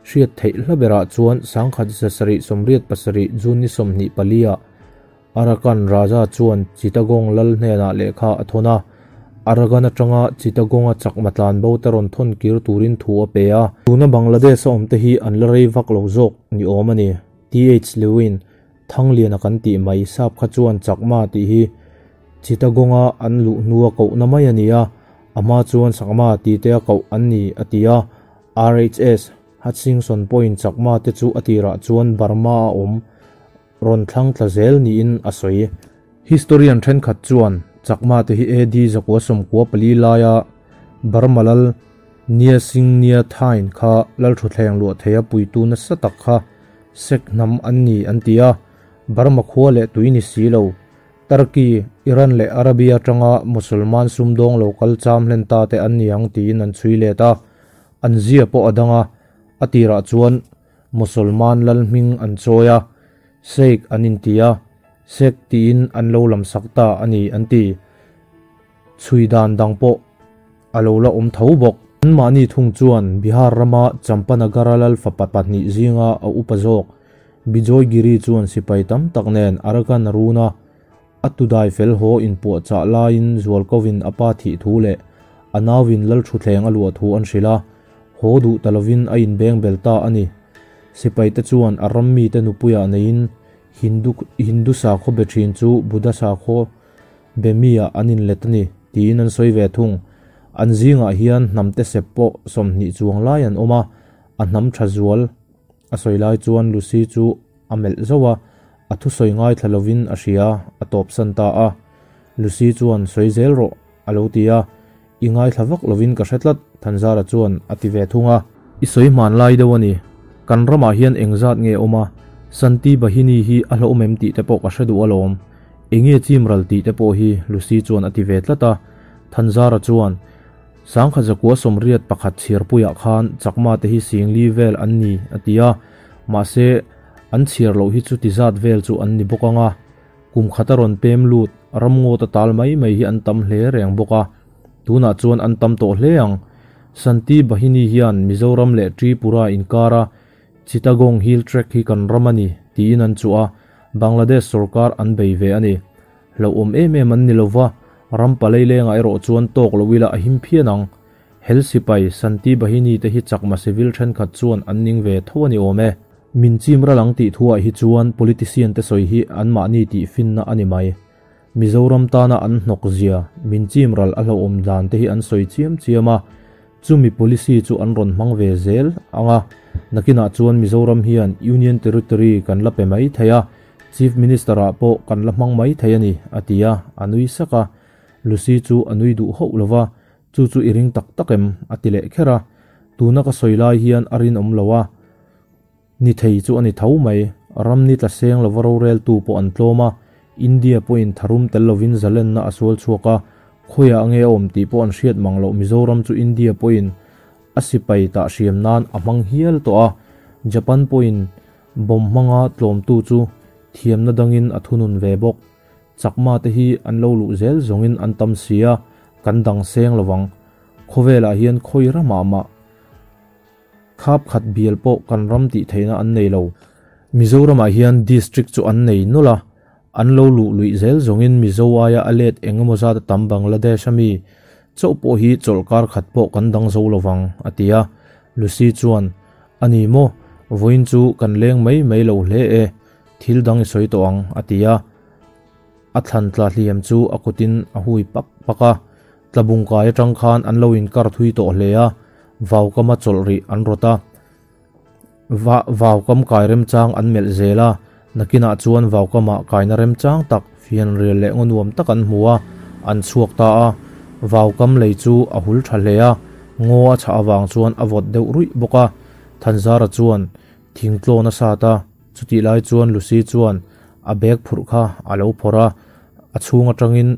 hriat theih hla berah chuan sangkhat zasarih sawmriat pasarih June ni 24 ah Arakan Raja chuan Chittagong lal hnenah lehkha a thawn a, Arakan atanga Chittagong-a chakma tlan bo te rawn thawn kir turin thu a pe a. Tuna Bangladesh-a awmte hi an la rei vak lo zawk ni awm a ni. TH Lewin, Thangliana kan tih mai sap kha chuan chakma tih hi Chittagong-a an luh hnua kohna mai a ni a, a hma chuan Chakma tih te a koh an ni a ti a. RHS, Hutchinson pawhin chakma te chu a tirah chuan Burma-a awm rawn thlang tla zel niin a sawi. Historian thenkhat chuan Chakma te hi AD 1994 laia Burma lal Nia Sing Nia Thain kha lalthuthleng luah theia puitu nasa tak kha Sek hnam an ni an ti a, Burma khua leh tui ni si lo, Turkey, Iran leh Arabia atanga Musulman sumdawng lo kal cham hlen ta te an ni ang tiin an chhui let a, an zia pawh a dang a, a tirah chuan Mosolman lal hming an chawi a, Sheikh an inti a, Sheikh tiin an lo lam sak ta a ni an ti. Chhui dan dang pawh a lo la awm tho bawk. Anmahni thung chuan Bihar rama Champanagar-a lal fapa pahnih zinga a upa zawk Bijoy Giri chuan sipai tam tak nen Arakan a run a, a tudai fel haw inpuahchah laiin Zualkovin a pa thih thu leh a nauin lal thutthleng a luah thu an hrilh a, haw duh ta lovin a inbeng bel ta a ni. Sipaite chuan a ram mite nupuiah neiin Hindu Hindu sakhaw be thin chu Buddha sakhaw be mi-ah an inlet a ni, tiin an sawi ve thung. An zingah hian hnamte sep pawh 20 chuang lai an awm a, a hnam tha zual a sawi lai chuan Lucy chu A melh zauh a, a thusawi ngaithla lovin a hria, a tawpsan ta a. Lucy chuan, Sawi zel rawh, a lo ti a. I ngaithla vak lovin ka hre tlat, Thanzara chuan a ti ve thung a. I sawi hman lai deuh a ni. Kan ramah hian engzat nge awm a, Santi Bahini hi a hlauhawm em tih te pawh ka hre duh alawm. Enge chim ral tih te pawh hi, Lucy chuan a ti ve tlat a. Thanzara chuan, Sangkhat zakua 81 chhiarpuiah khan Chakma te hi singli vel an ni, a ti a. Mahse, an chhiar loh hi chu ti zat vel chu an ni bawk ang a, kum khat a rawn pem lut, ramngawt a tal mai mai hi an tam hle reng bawk a, tunah chuan an tam tawh hle ang. Santi Bahini hian Mizoram leh Tripura inkara Chittagong Hill Tract hi kan ram a ni tiin an chuh a, Bangladesh sorkar an bei ve a ni. Hlauhawm em em an ni lova, ram palei lengah erawh chuan tawk lo ila a him phian ang. Hel sipai Santi Bahini te hi chakma civil thenkhat chuan an ning ve tho a ni awm e. Min chim ral ang tih thuah hi chuan politician te sawi hi anmahni tih finna a ni mai. Mizoram tana an hnawk zia, min chim ral a hlauhawm dan te hi an sawi chiam chiam a, chumi policy chu an rawn hmang ve zel ang a, nakinah chuan Mizoram hian Union Territory kan la pe mai thei a, Chief Minister ah pawh kan la hmang mai thei a ni, a ti a, a nui sak a. Lucy chu a nui duh hauh lo va, Chu chu i ring tak tak em? a ti leh kher a. Tuna ka sawi lai hian a rinawm lo a, ni thei chu a ni tho mai. Ram ni tla seng lova roreltu pawh an tlawm a, India pawhin tharum tel lovin zalenna a sual chhuak a, khawiah nge a awm tih pawh an hriat mang loh Mizoram chu India pawhin a sipai tah hriam nan a hmang hial tawh a, Japan pawhin bomb hmanga tlawmtu chu thiamna dangin a thunun ve bawk. Chakma te hi an lo luh zel zawngin an tam si a, kan dang seng lovang. Khawvelah hian khawi ramah mah Khap khat bial pawh kan ram tih theihna an nei lo. Mizoramah hian District chu an nei nawlh a, an lo luh luih zel zawngin Mizo aia a let eng emaw zat a tam Bangladesh a mi chauh pawh hi chawlhkar khat pawh kan dang zo lo vang, a ti a. Lucy chuan, A ni maw, vawiin chu kan leng mai mai lo hle e, thil dang i sawi tawh ang, a ti a. A thlan tla hliam chu a kutin a hui pak pak a, tlabung kai atang khan an lo inkar thui tawh hle a, vaukama chawlh rih an rawt a, va vaukam kai remchang an melh zel a, nakinah chuan vaukamah kaina remchang tak fianrial leh ngaw nuam tak an hmu a, an chhuak ta a, vaukam lei chu a hul tha hle a, ngaw a chhah avang chuan a vawt deuh ruih bawk a, Thanzara chuan thingtlawn a sat a. Chutih lai chuan Lucy chuan a bag phurh kha a lo phawrh a, a chhung atangin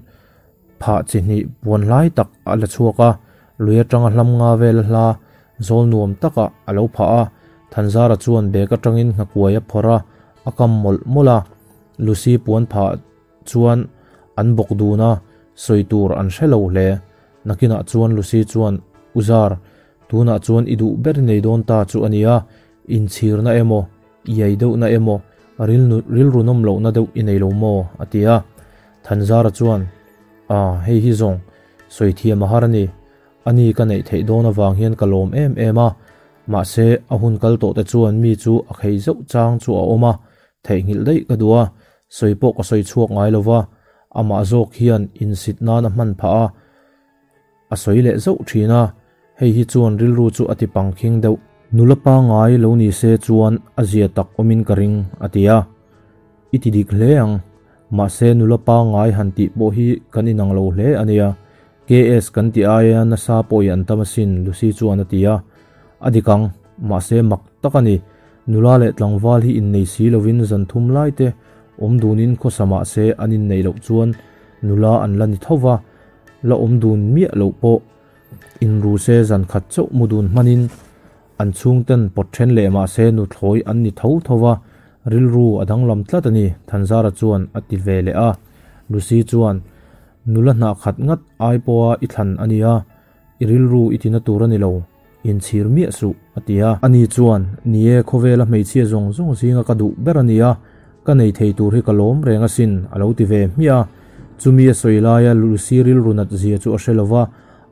phah chi hnih puan hlai tak a la chhuak a, lui atanga hlam nga vel a hla zawl nuam takah a lo phah a. Thanzara chuan bag atangin nghakuai a phawrh a, a kam mawlh mawlh a. Lucy puan phah chuan an bawk dun a, sawi tur an hre lo hle. Nakinah chuan Lucy chuan, U Zar, tunah chuan i duh ber i nei dawn ta chu a nia, Inchhirna emaw, iai deuhna emaw, rilru nawm lohna deuh i nei lo maw? a ti a. Thanzara chuan, A, hei hi zawng, sawi thiam a har a ni. Ani ka neih theih dawn avang hian ka lawm em em a. Mahse, a hun kal tawh te chuan mi chu a khei zauh chang chu a awm a, theihnghilh daih ka duh a, sawi pawh ka sawi chhuak ngai lo va, amah zawk hian insit nan a hman phah a. A sawi leh zauh thin a, hei hi chuan rilru chu a ti pangkhing deuh. Nula pangngai lo ni se chuan a zia tak awmin ka ring, a ti a. I ti dik hle ang, mahse nula pangngai han tih pawh hi kan inang lo hle a nia. KS kan tih aia nasa pawh i an tam asin, Lucy chuan a ti a. A dik ang, mahse mak tak a ni. Nula leh tlangval hi innei si lovin zan thum lai te awm dunin khawsa mahse an inneih loh chuan nula an la ni tho va. La awm dun miah loh pawh inru se zan khat chauh mu dun hmanin an chhungten pawt then leh mahse nuthlawi an ni tho tho va, rilru a danglam tlat a ni, Thanzara chuan a ti ve leh a. Lucy chuan, Nula hnah khat ngat ai pawha i thlan a nia, i rilru i tina tur a ni lo, inchhir miah suh, a ti a. Ani chuan, Ni e, khawvela hmeichhia zawng zawng zinga ka duh ber a nia, ka nei thei tur hi ka lawm reng asin, a lo ti ve hmiah a. Chumi a sawi laia Lucy rilru nat zia chu a hre lo va,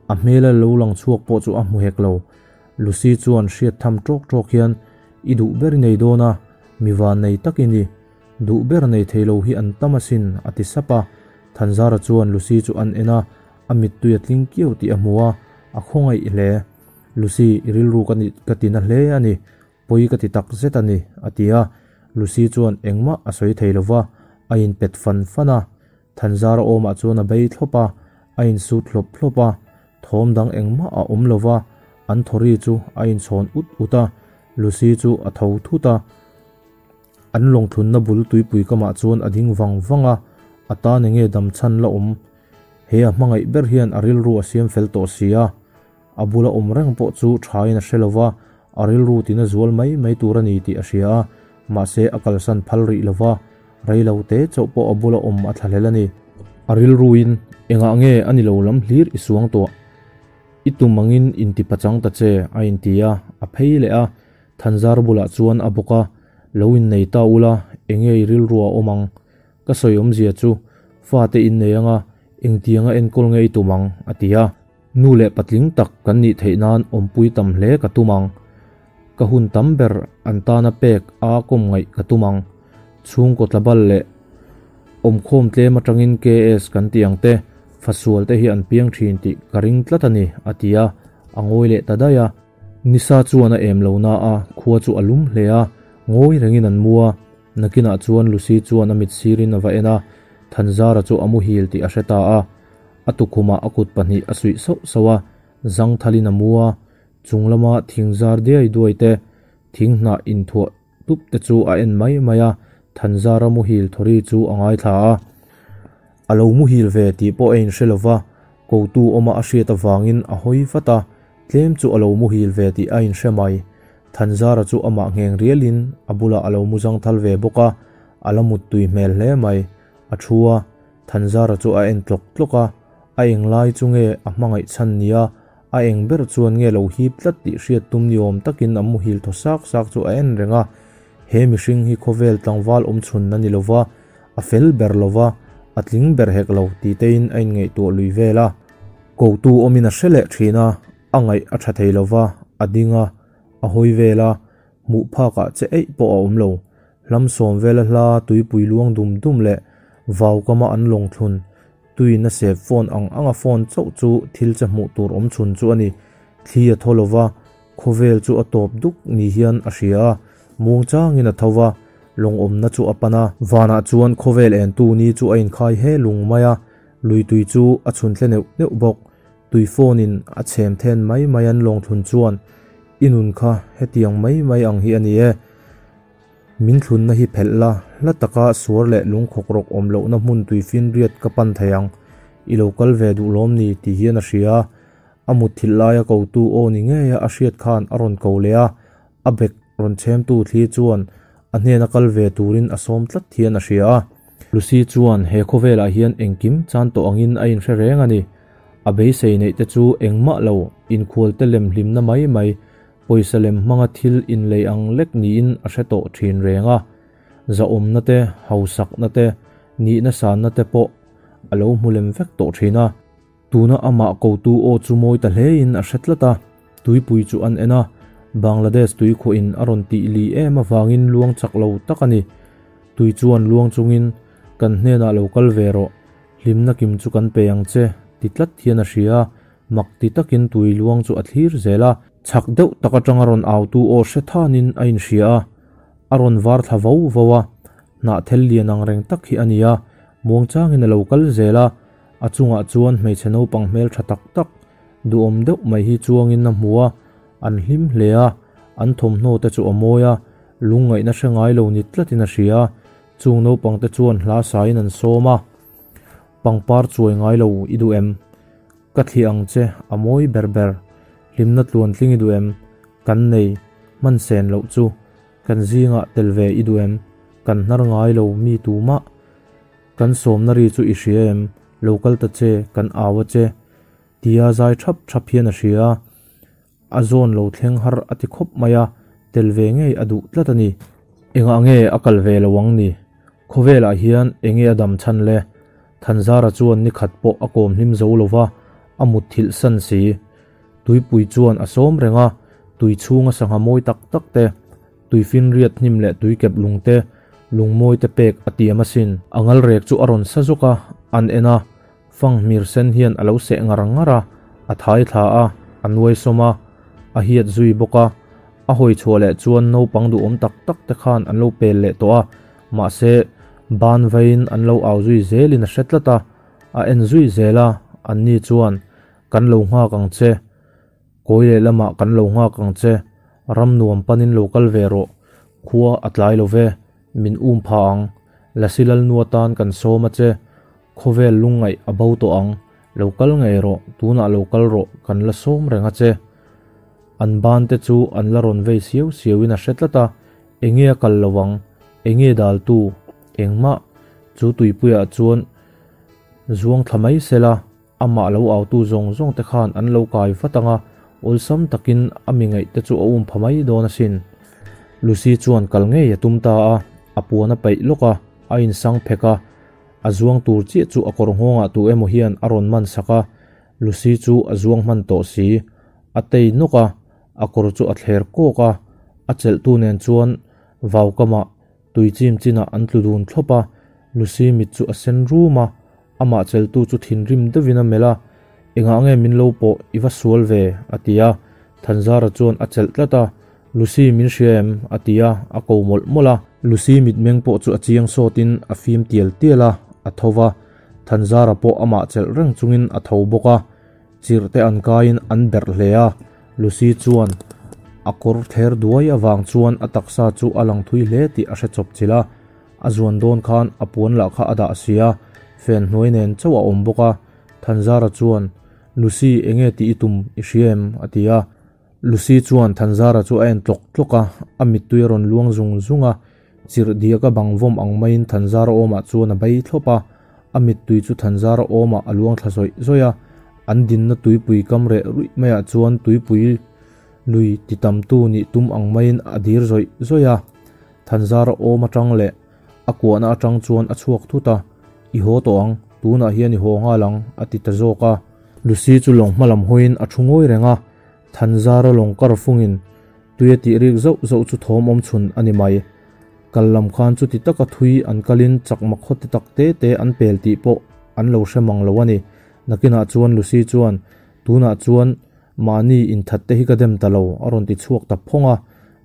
a hmela lo lang chhuak pawh chu a hmu hek lo. Lucy chuan hriat tham ṭawk ṭawk hian, I duh ber i nei dawn a, mi van nei tak i ni. Duh ber nei thei lo hi an tam asin, a ti sap a. Thanzara chuan Lucy chu an en a, A mittui a tling kiau tih a hmu a, a khawngaih hle. Lucy, i rilru ka nih ka ti na hle a ni, pawi ka ti tak zet a ni, a ti a. Lucy chuan engmah a sawi thei lo va, a inpet fan fan a. Thanzara awmah chuan a bei thlawp a, a insut hlawp hlawp a. Thawm dang engmah a awm lo va, an thawri chu a inchhawn ut ut a. Lucy chu a tho thut a. An lawngthlunna bul tuipui kamah chuan a ding vang vang a, a tan enge damchhan la awm He a hmangaih ber hian a rilru a siam fel tawh si a, a bula awm reng pawh chu thain a hre lo va, a rilru tina zual mai mai tur a ni tih a hria a, mahse a kalsan phal rih lo va, rei lo te chauh pawh a bula awm a thlahlel a ni. A rilruin, Engah nge a ni lo lam hlir i suang tuah? I tum angin inti pachang ta che, a inti a, a phei leh a, Thanzar bulah chuan a bawk a, Lo innei ta ula, enge i rilru a awm ang? Ka sawi awmzia chu fate in nei anga engtianga enkawl nge i tum ang? a ti a. Nu leh patling tak kan nih theih nan awmpui tam hle ka tum ang. Ka hun tam ber an tana pek a kawm ngaih ka tum ang. Chhungkaw tlabal leh awmkhawm tlem atangin KS kan tih ang te, fasual te hi an piang thin tih ka ring tlat a ni, a ti a, a ngawi leh ta daih a. Nisa chuan a em lo na a, khua chu a lum hle a, ngawi rengin an mu a. Nakinah chuan Lucy chuan a mit sirin a va en a, Thanzara chu a muhil tih a hre ta a. A tukhumah a kut pahnih a suih sauh sauh a, zangthalin a mu a, chung lama thing zar diai duai te, thing hnah inthuah tup te chu a en mai mai a, Thanzara muhil thawri chu a ngaithla a. A lo muhil ve tih pawh a inhre lo va, kotu awma a hriat avangin a hawi vat a, tlem chu a lo muhil ve tih a inhre mai. Thanzara chu amah ngheng rialin a bulah a lo mu zangthal ve bawk a, a la muttui hmel hle mai. A thu a, Thanzara chu a en tlawk tlawk a, a eng lai chu nge a hmangaih chhan nia, a eng ber chuan nge lo hip tlat tih hriat tum ni awm takin a muhil thaw sak sak chu a en reng a. He mihring hi khawvel tlangval awm chhun a ni lo va, a fel ber lo va, a tling ber hek lo ti tein a inngaihtuah lui vel a. Kotu awmin a hre leh thin a, a ngaih a tha thei lo va, a ding a, a hawi vel a, hmuh phakah che eih pawh a awm lo. Hlam sawm vela hla tuipui luang dum dum leh vau kama an lawng thlun, tuiin a sep phone ang anga phone chauh chu thil che hmuh tur awm chhun chu a ni. Thli a thaw lo va, Khawvel chu a tawp duk ni hian a hria a, muangchangin a tho va, lawngawmna chu a pan a. Vanah chuan khawvel entu ni chu a inkhai he lung mai a, lui tui chu a chhun tle neuh neuh bawk. Tui phone in a chhem then mai mai an lawngthlun chuan, I nun kha hetiang mai mai ang hi a ni e. Min thlunna hi phelh la, hla taka suar leh lungkhawk rawk awm lohna hmun tuifinriat ka pan thei ang. I lo kal ve duh lawm ni ti hian a hria a. A mutthilh laia kotu aw ni ngeia a hriat khan a rawn ko leh a, a bek rawn chhemtu thli chuan a hnena kal ve turin a sawm tlat hian a hria a. Lucy chuan he khawvelah hian engkim chan tawh angin a inhre reng a ni. A beisei neih te chu engmah lo, inkhualte lem hlimna mai mai, pawisa lem hmanga thil inlei ang lek niin a hre tawh thin reng a. Zahawmna te, hausakna te, nihna sanna te pawh a lo hmu lem vek tawh thin a. Tuna amah kotu aw chu mawi ta hlein a hre tlat a, tuipui chu an en a, Bangladesh tuikhuahin a rawn tih li em avangin luang chak lo tak a ni. Tui chuan luang chungin, Kan hnenah lo kal ve rawh, hlimna kim chu kan pe ang che, ti tlat hian a hria a, mak ti takin tui luang chu a thlir zel a. Chak deuh tak atanga rawn autu aw hre thanin a inhria a, a rawn var thla vo vo a, hnahthel lian ang reng tak hi a ni a, muangchangin a lo kal zel a, A chungah chuan hmeichhe naupang hmeltha tak tak, duhawm deuh mai hi chuangin a hmu a, an hlim hle a, an thawmhnaw te chu a mawi a, lungngaihna hre ngai lo ni tlatin a hria a, chung naupang te chuan hla sain an sawm a, Pangpar chuai ngai lo i duh em? Ka thli ang che, a mawi ber ber. Hlimna tluan tling i duh em? Kan nei, hman sen loh chu. Kan zingah tel ve i duh em? Kan hnar ngai lo mi tumah. Kan sawmna ri chu i hria em? Lo kal ta che, kan au a che. Tia zai thap thap hian a hria a. A zawn lo thleng har a ti khawp mai a, tel ve ngei a duh tlat a ni. Engah nge a kal ve lo ang ni? Khawvelah hian enge a dam chhan le? Thanzara chuan ni khat pawh a kawm hlim zo lo va, a mutthilh san si. Tuipui chuan a sawm reng a, tui chhunga sangha mawi tak tak te, Tuifinriat hnim leh tuikep lung te, lungmawi te pek a tiam asin. A ngalrek chu a rawn sa zawk a, an en a, fanghmir sen hian a lo seh ngar ngar a, a thai thla a, a nuai sawm a, a hiat zui bawk a. A hawi chhuah leh chuan naupang duhawm tak tak te khan an lo pel leh tawh a, mahse, ban vaiin an lo au zui zelin a hre tlat a, a en zui zel a, anni chuan, Kan lo nghak ang che. Kawi leh lamah kan lo nghak ang che, ram nuam panin lo kal ve rawh, khua a tlai lo ve, min um pha ang, Lasi Lalnu atan kan sawm a che, khawvel lungngaih a bo tawh ang, lo kal ngei rawh, tunah lo kal rawh, kan la sawm reng a che. An ban te chu an la rawn vei siau siauin a hre tlat a, enge a kal lo ang, enge daltu, engmah, chu tuipuiah chuan zuang thla mai sela, Amah lo autu zawng zawng te khan an lo kai vat ang a, awlsam takin a mi ngaih te chu a um pha mai dawn asin. Lucy chuan kal ngei a tum ta a, a puan a peih lawk a, a insang phek a, a zuang tur chiah chu a kawr nghawngah tu emaw hian a rawn man sak a, Lucy chu a zuang hman tawh si. A tei nawk a, a kawr chu a thler kawk a, a chelhtu nen chuan vaukamah tui chim chinah an tlu dun thlawp a, Lucy mit chu a sen rum a, Amah cheltu chu thinrim deuhin a melh a, Engah nge min lo pawh i va sual ve? a ti a. Thanzara chuan a chelh tlat a, Lucy min hria em? a ti a, a ko mawlh mawlh a. Lucy mitmeng pawh chu a chiang sawtin a fim tial tial a, a tho va. Thanzara pawh amah chelh reng chungin a tho bawk a. Chirh te an kaiin an berh hle a, Lucy chuan a kawr thler duai avang chuan a taksa chu a lang thui hle tih a hre chawp chilh a. A zuan dawn khan a puan lah kha a dah si a, Fenhnuai nen chauh a awm bawk a. Thanzara chuan, Lucy, enge tih i tum i hria em? a ti a. Lucy chuan Thanzara chu a en tlawk tlawk a, a mittui a rawn luang zung zung a. Chirh diaka bang vawm ang maiin Thanzara awmah chuan a bei thlawp a. A mittui chu Thanzara awmah a luang thla zawih zawih a. An dinna tuipui kam reh ruih maiah chuan tuipui lui ti tamtu nih tum ang maiin a dir zawih zawih a. Thanzara awm atang leh a kuahna atang chuan a chhuak thut a, I haw tawh ang, tunah hian i haw nghal ang, a ti ta zawk a. Lucy chu lawng hma lam hawiin a thu ngawi reng a, Thanzara lawng kar fungin tui a tih rik zauh zauh chu thawm awm chhun a ni mai. Kal lam khan chuti taka thui an kalin chakma khaw ti tak te te an pel tih pawh an lo hre mang lo a ni. Nakinah chuan Lucy chuan, Tunah chuan Mahni inthat te hi ka dem ta lo, a rawn ti chhuak ta phawng a,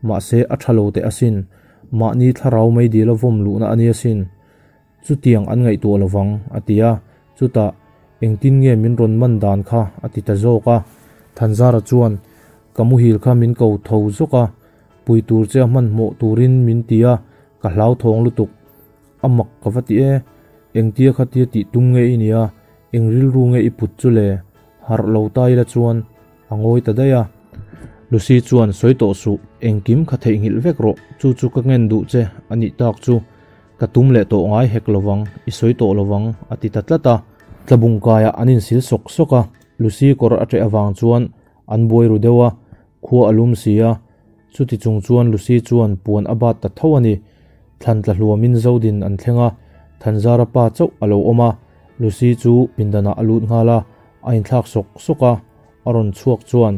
mahse a tha lo teh asin. Mahni thlarau mai dil a vawm luhna a ni asin. Chutiang an ngaihtuah lo vang, a ti a. Chutah, Engtin nge min rawn man dan kha? a ti ta zawk a. Thanzara chuan, Ka muhil kha min ko tho zawk a, pui tur che a hmanhmawh turin min ti a, ka hlauthawng lutuk. A mak ka va ti e, engtia khatia tih tum nge i nia, eng rilru nge i put chu le? Harh lo ta ila chuan a ngawi ta daih a. Lucy chuan sawi tawh suh, engkim kha theihnghilh vek rawh, chu chu ka ngen duh che a nih tak chu. Ka tum leh tawh ngai hek lovang, i sawi tawh lovang a ti ta tlat a. Tlabung kaiah an insil sawk sawk a, Lucy kawr a ṭeh avang chuan an buai ru deuh a, khua a lum si a. Chuti chung chuan Lucy chuan puan a bat ta tho a ni. Thlan tla hluamin Zodin an thleng a, Thanzara pa chauh a lo awm a. Lucy chu pindanah a lut nghal a, a inthlak sawk sawk a, a rawn chhuak chuan,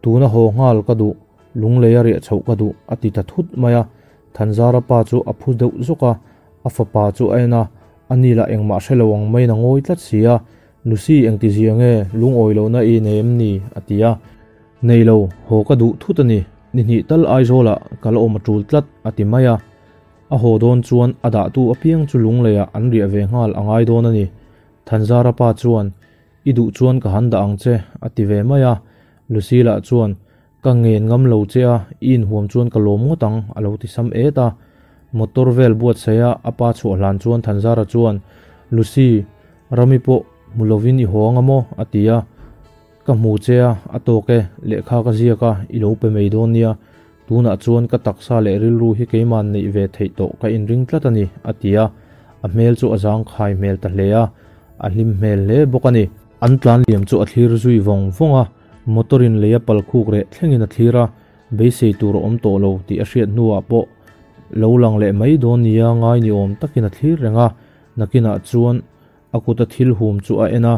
Tuna haw nghal ka duh, lunglei a riah chhoh ka duh, a ti ta thut mai a. Thanzara pa chu a phu deuh zawk a, a fapa chu a en a, ani lah engmah hre lo ang maiin a ngawi tlat si a. Lucy engti zia nge lungawi lohna i nei em ni? a ti a. Nei lo, haw ka duh thut a ni. Ni hnih tal Aizawlah ka la awm a tul tlat, a ti mai a. A haw dawn chuan a dahtu apiang chu lungleiah an riah ve nghal a ngai dawn a ni. Thanzara pa chuan, I duh chuan ka han dah ang che, a ti ve mai a. Lucy lah chuan, Ka ngen ngam lo che a, i inhuam chuan ka lawm ngawt ang, a lo ti sam et a. Motor vel buatsaih a a pa chhuah hlan chuan Thanzara chuan, Lucy, Rami pawh hmu lovin i haw anga maw? a ti a. Ka hmu che a, a tawk e, lehkha ka ziak a, i lo pe mai dawn nia. Tunah chuan ka taksa leh rilru hi keima'n neih ve theih tawh ka inring tlat a ni, a ti a. A hmel chu a zangkhai hmel ta hle a, a hlim hmel hle bawk a ni. An tlan liam chu a thlir zui vawng vawng a, motor in lei a pal khuk reh thlengin a thlir a, beisei tur a awm tawh lo tih a hriat hnuah pawh lo lang leh mai dawn nia ngai ni awm takin a thlir reng a, nakinah chuan a kuta thil hum chu a en a,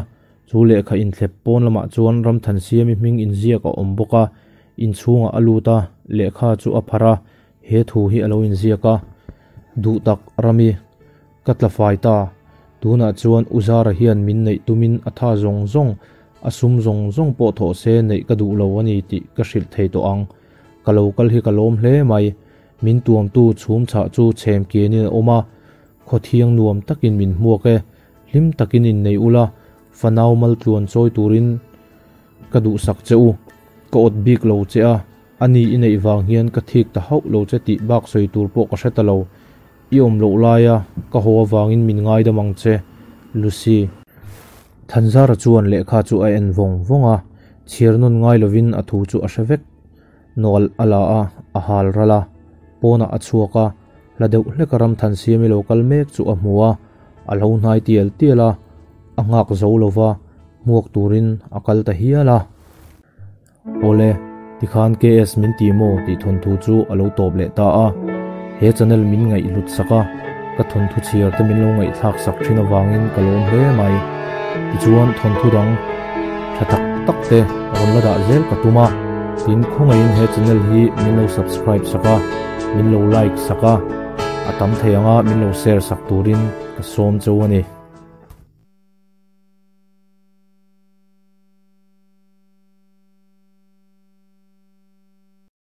chu lehkha inthlep pawn lamah chuan Ramthansiami hming inziak a awm bawk a, inchhungah a lut a, lehkha chu a pharh a, he thu hi a lo inziak a, Duhtak Rami. Ka tla fai ta. Tunah chuan U Zara hian min neih tumin a tha zawng zawng, a sum zawng zawng pawh thawh se neih ka duh lo a ni tih ka hrilh thei tawh ang. Ka lo kal hi ka lawm hle mai. Min tuamtu chhum chhah chu chhem kianin a awm a, khawthiang nuam takin min hmuak e. Hlim takin innei ula, fanau maltluan chawi turin ka duhsak che u. Ka awt bik lo che a, ani i neih vang hian ka thik ta hauh lo che tih bak sawi tur pawh ka hre ta lo. I awm loh laia ka haw avangin min ngaidam ang che, Lucy. Thanzara chuan lehkha chu a en vawng vawng a, chhiar nawn ngai lovin a thu chu a hre vek. Nawlh a la a, a hal ral a, pawnah a chhuak a, hla deuh hleka Ramthansiami lo kal mek chu a hmu a, a lo hnai tial tial a, a nghak zo lova hmuak turin a kal ta hial a. Awle, tikhan KS min ti maw tih thawnthu chu a lo tawp leh ta a. He channel min ngaih hlut sak a, ka thawnthu chhiar te min lo ngaihthlak sak thin avangin ka lawm hle mai. Tichuan thawnthu dang tha tak tak te rawn la dah zel ka tum a, tin khawngaihin he channel hi min lo subscribe sak a, min lo like sak a, a tam thei anga min lo share sak turin ka sawm cheu a ni.